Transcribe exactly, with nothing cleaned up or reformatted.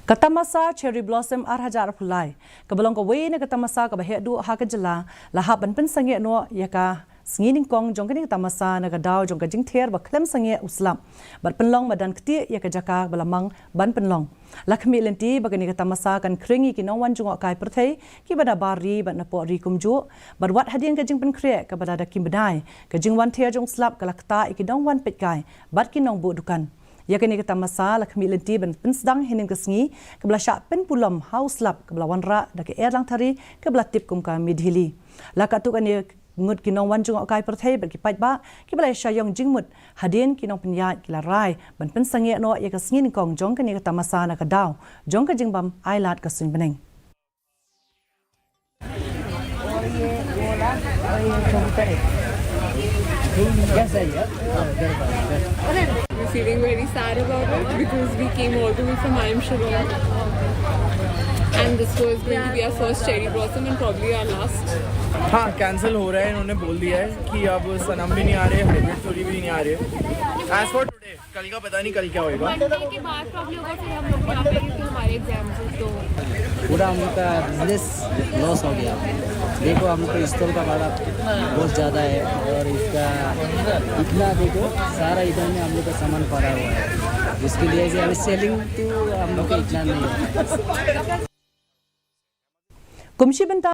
Ka tamasa Cherry Blossom ar hajar arphew lai, kaba long kawei na ka tamasa kaba heh duh ha ka jylla, la hap ban pynsangeh noh ïa ka sngi nyngkong jong kane ka tamasa na ka daw jong ka jingther ba khlem sangeh u slap bad pynlong madan ktieh ïa ka jaka ba la mang ban pynlong. La khmih lynti ba kane ka tamasa kan khring ïa ki nongwan jngohkai pyrthei kiba na bar ri bad na poh ri kumjuh, bad wat hadien ka jingpynkhreh kaba la da kim bnai, ka jingwan ther jong u slap ka la ktah ïa ki nongwan peitkai bad ki nongbuh dukan. Ïa kane ka tamasa la khmih lynti ban pynsdang hynnin ka sngi kaba la shah pynpulom ha u slap kaba la wanrah da ka Erlang Thari kaba la tip kum ka Meidhili. La katto katne ngut ki nongwan jngohkai pyrthei bad ki paidbah kiba la ïa shah ïong jingmut hadien ki nongpynïaid ki la rai ban pynsangeh noh ïa ka sngi nyngkong jong kane ka tamasa na ka daw jong ka jingbam ailad ka suiñ bneng. We're feeling very sad about it because we came all the way from I M Shillong. And this was going to be our first cherry blossom and probably our last. हाँ, कैंसिल हो रहा है। इन्होंने बोल दिया है कि अब सनम भी नहीं आ रहे, हाइब्रिड थोड़ी भी नहीं आ रहे। As for today, कल का पता नहीं कल क्या होएगा। मंडे के बाद प्रॉब्लम होगा, फिर हम लोग यहाँ पे, क्योंकि हमारे एग्जाम्स हैं तो पूरा हम लोग का बिजनेस लॉस हो गया। देखो, हम लोग का स्टॉल का भाड़ा बहुत ज़्यादा है और इसका इतना, देखो, सारा इधर में हम लोग का सामान पड़ा हुआ है, जिसकी वजह से अभी सेलिंग तो हम लोग का इतना नहीं है। Kum shi bynta